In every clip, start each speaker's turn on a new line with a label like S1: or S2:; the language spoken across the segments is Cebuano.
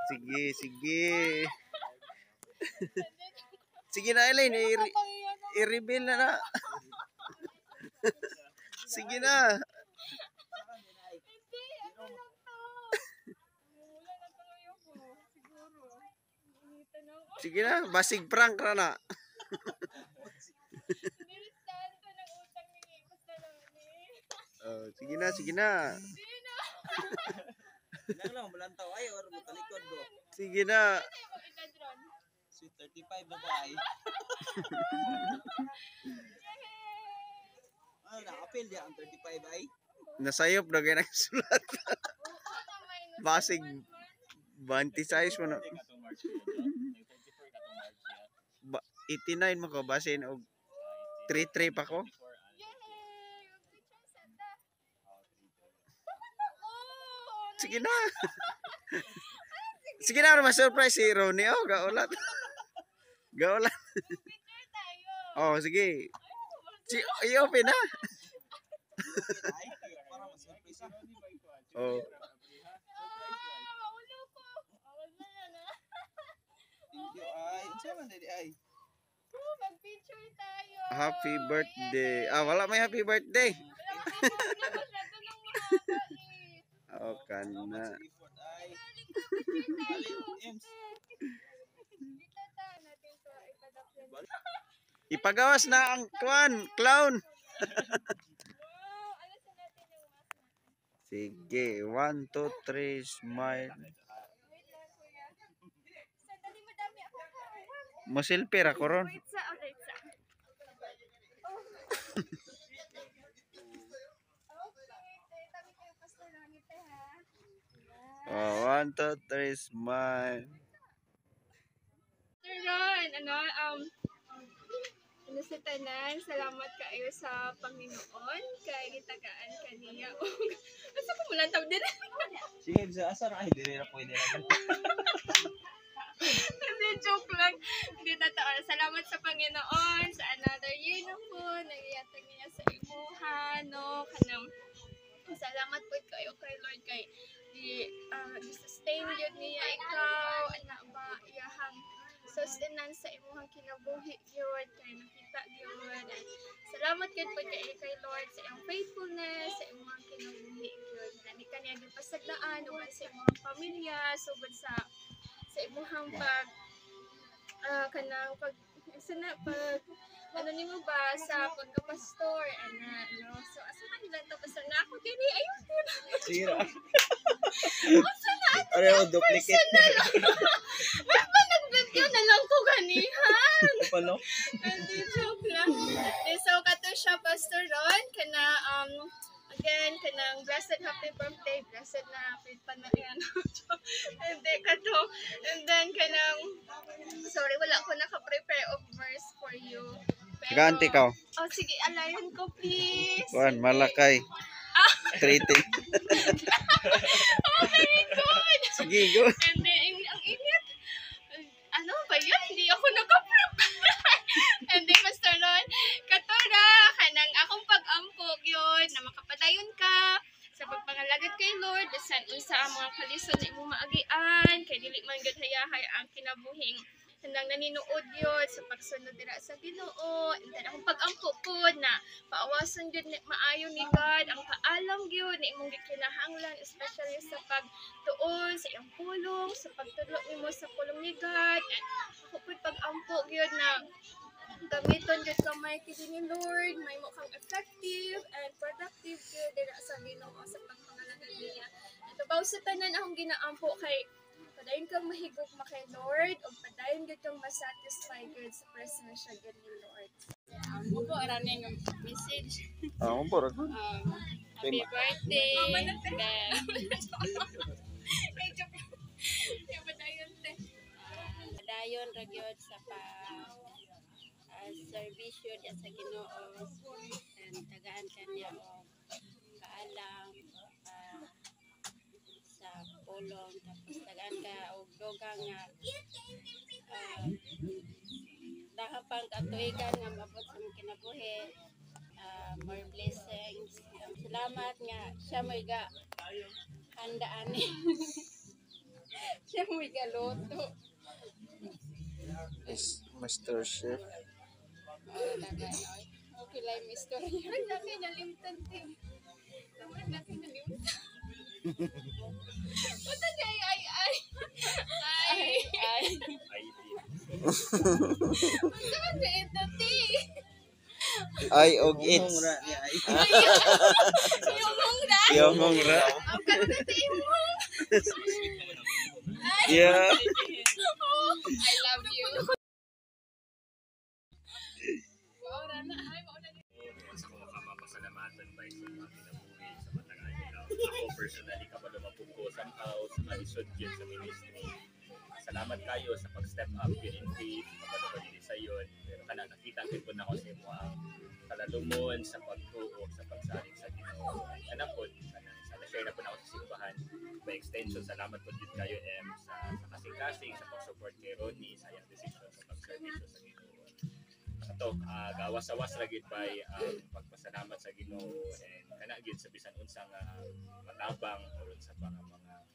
S1: Sige, sige. Sige na, Elaine. I-reveal na na. Sige na.
S2: Hindi, ano lang to. Wala na tuloy ako. Siguro. Initan ako.
S1: Sige na, basig prank ra na.
S2: Nilistahan ko ng utang ni Basta lang ni.
S1: Oh, sige na, sige na.
S2: Sino?
S3: Lang lang, malantaw ay or matalikod go.
S1: Sige na.
S2: Ano yung edad ron?
S3: Sweet 35 na ba ay?
S2: Yay!
S3: Ano na, apil di ang 35 ay?
S1: Nasayop na kayo nagsulat.
S2: Oo, tama yun.
S1: Basig.
S2: One month.
S1: 20 size mo na.
S4: Katong March yun, no? Nag 34 katong March ya.
S1: Ba, 89 mo ko, basin og 33 pa ko.
S4: 34, ah,
S2: Yay! Mag-picture sa ta.
S4: oh, 33.
S2: Oh,
S1: Sige na. Sige na, ma-surprise si Ronnie. Oh, gaulat. Gaulat.
S2: Picture tayo.
S1: Oh, sige. Si, i-open na.
S3: Ay, para ma-surprise ah.
S1: Oh.
S2: Ah, maulo ko. Awal na yan, ah.
S3: Thank you ay. Unsa man dili ay?
S2: Oh, mag-picture tayo.
S1: Happy birthday. Ah, wala may happy birthday.
S2: Wala pa masyado ng mahaba eh.
S1: Oh,
S3: Salamat
S1: kana.
S3: sa effort ay.
S2: Galing ko, picture
S3: Dali,
S2: tayo.
S3: Ems.
S2: Dito ta natin to ipadok.
S1: Ipagawas na ang kwan, clown.
S2: Wow, alisin natin yung mask natin.
S1: Sige, 1, 2, 3, smile.
S2: Wait lang, kuya. Sandali, madami ako.
S1: Mo-selfie ra ko ron.
S2: Wait sa, oh, wait sa. Oh. Okay, te, tabi kayo, Pastor Ronnie, te, ha? Yan.
S1: Oh, 1, 2, 3, smile.
S2: Pastor Ron, ano, ano sa tanan, salamat kayo sa Panginoon, kay gitagaan kaniya. Asa ko mulantaw din?
S3: Sige, bisa asa ra ay dili ra pwede ra.
S2: Hindi, joke lang. Hindi totoo. Salamat sa Panginoon sa another year na po. Nagiyatag niya sa imuha, no? Kanang, salamat po kayo kay Lord kay di sustain gyud niya ikaw ana ba iyahang sustenance sa imuhang kinabuhi gyud kay nakita gyud. And salamat gyud po kay kay Lord sa iyang faithfulness sa imuhang kinabuhi gyud na di kaniya gipasagdaan uban sa imuhang pamilya, sugod sa imuhang pag kanang pag sa na pag ano nimo ba sa pagkapastor ana, no? So asa man nila to, pastor, na ako dili ayun po.
S3: Sige ra.
S2: Asa na?
S3: Pareho duplicate.
S2: Personal. Wala ba, nag-video na lang ko ganihan.
S3: Palo.
S2: Hindi, joke lang. Eh, so kato siya, Pastor Ron, kana again kanang blessed happy birthday, blessed na happy pa na yan. Hindi kato. And then kanang sorry, wala ko naka-prepare of verse for you. Pero,
S1: Ganti ka.
S2: Oh, sige, alayan ko please.
S1: Kuan, Malakay. Treating.
S2: Oh, very good.
S1: Sige, go.
S2: And then, ang init. Ano ba yun? Hindi ako naka-prepare. And then, Pastor Ron, katora, kanang akong pag-ampog yun, na makapadayon ka sa pagpangalagad kay Lord, bisan unsa ang mga kalisod na imong maagian, kay dili man gyud hayahay ang kinabuhing kanang naninuod yun sa pagsunod dira sa Ginoo. And then akong pag-ampo pod na paawason gyud ni maayo ni God ang kaalam gyud na imong gikinahanglan, especially sa pagtuon sa iyang pulong, sa pagtudlo nimo sa pulong ni God. And ako pod pag-ampo gyud na gamiton gyud ka mighty ni Lord, mahimo kang effective and productive gyud dira sa Ginoo sa pagpangalagad niya. And tubaw sa tanan akong ginaampo kay padayon kang mahigugma kay Lord ug padayon gyud kang masatisfy gyud sa presensya gyud ni Lord.
S5: Mubo ra ning message.
S1: Ah, umpor ako.
S5: Happy birthday. Then,
S2: Ay, joke. Kaya padayon te.
S5: Dayon ra gyud sa pa serbisyo diya sa Ginoo and tagaan kaniya og kaalam sa pulong, tapos tagaan ka og dugang nga daghan pang katuigan nga maabot sa imong kinabuhi, more blessings. Salamat nga siya may ga handa ani. Uy, galoto.
S1: Is Master Chef.
S5: Okay lang yung istorya.
S2: Murag na kay nalimtan te. Murag na kay nalimtan. Unsa di ay ay ay. Ay.
S5: Ay,
S4: ID.
S2: Unsa man di ito te?
S1: Ay og
S3: Yung
S1: it's.
S3: ra niya ay.
S2: Yung mong ra.
S1: Yung mong ra.
S2: Ang karon te imong.
S1: Yeah.
S5: I love you.
S2: Maura na ay maura na.
S4: Sa ko ka mapasalamatan ba sa mga kinabuhi sa matang adlaw. Ako personally, kabalo mapug ko somehow sa kalisod yun sa ministry. Salamat kayo sa pag-step up yun in faith, kabalo ko dili sa yun. Pero kana nakita gyud po nako sa imo ang kalalumon sa pagtuo, sa pagsalig sa Ginoo. Kana po, sana, sana share na po nako sa simbahan. By extension, salamat po din kayo M sa kasing-kasing, sa pag-support kay Ronnie, sa iyang decision sa pagserbisyo sa Ginoo. Ato gawas-awas ra gid bay ang pagpasalamat sa Ginoo and kana gid sa bisan unsa nga matabang or unsa pa nga mga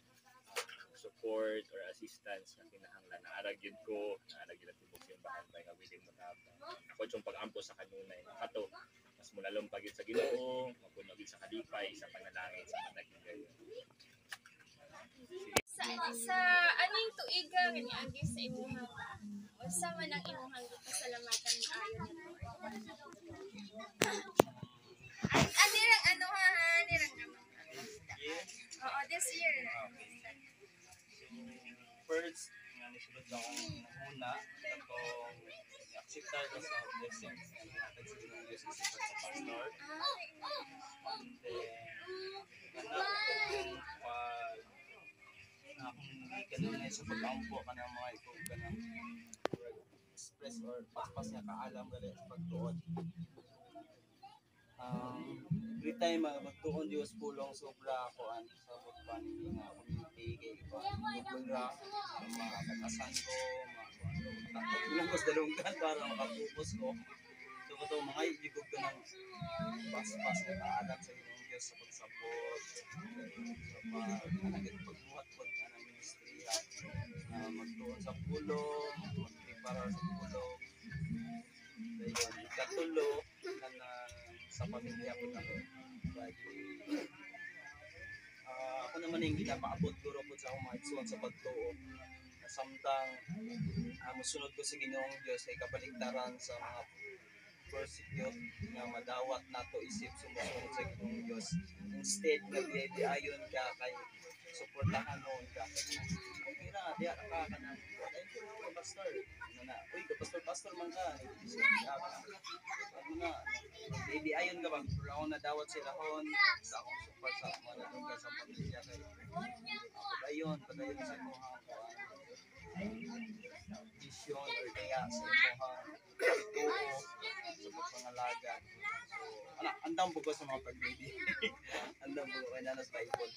S4: support or assistance nga kinahanglan, naara gyud ko, naara gyud ang tibok simbahan bay nga willing motabang. Ako yung pag-ampo sa kanunay kato mas mulalom pa gyud sa Ginoo, mapuno gyud sa kalipay sa panalangin sa matag higayon.
S2: Sa aning tuiga nga niagi sa imuhang, unsa man ang imuhang gipasalamatan maayo ni Lord? Ay, ani rang ano ha, ha, ani rang ano. Oo, this year.
S3: First, nga nisulod na akong una, katong acceptar ko sa blessings nga nahatag sa Ginoong Dios isip sa pastor. And then, kana akong pag na akong kanunay sa pag-ampo kanang mga ikaw kanang express or paspas nga kaalam gali sa pagtuon. Every time magtuon Dios pulong sobra ako an sa family nga community kay kuan google ra ang mga katasan ko, mga kuan ko lang ko sa dalunggan para makapokus ko. So kato mga igog ko ng paspas nga kaalam sa Ginoong Dios sa pagsabot sa pag anang pagbuhat pod anang ministry ha, na magtuon sa pulong, magprepare sa pulong. Dayon ikatulo na sa pamilya ko na ko. Bali, ako naman yung ginapaabot guro po sa akong mga igsoon sa pagtuo. Na samtang mosunod ko sa Ginoong Dios ay kabaliktaran sa mga persecute nga madawat nato isip sumusunod sa Ginoong Dios. Instead nga ayon ka kay suportahan noon ka. Okay ra, diya ka ka na. Thank you, pastor. Ano na, uy, ka pastor, pastor man ka. So, diya ka na. Ano na, baby ayon ka ba? Pero ako nadawat sila hon sa akong support sa mga nadunggan sa pamilya kay padayon, padayon sa imuhang vision or kaya sa imuhang pagtuo sa pagpangalaga. So, ana, andam po ko sa mga pag-baby. Andam po ko kay nanas Bible.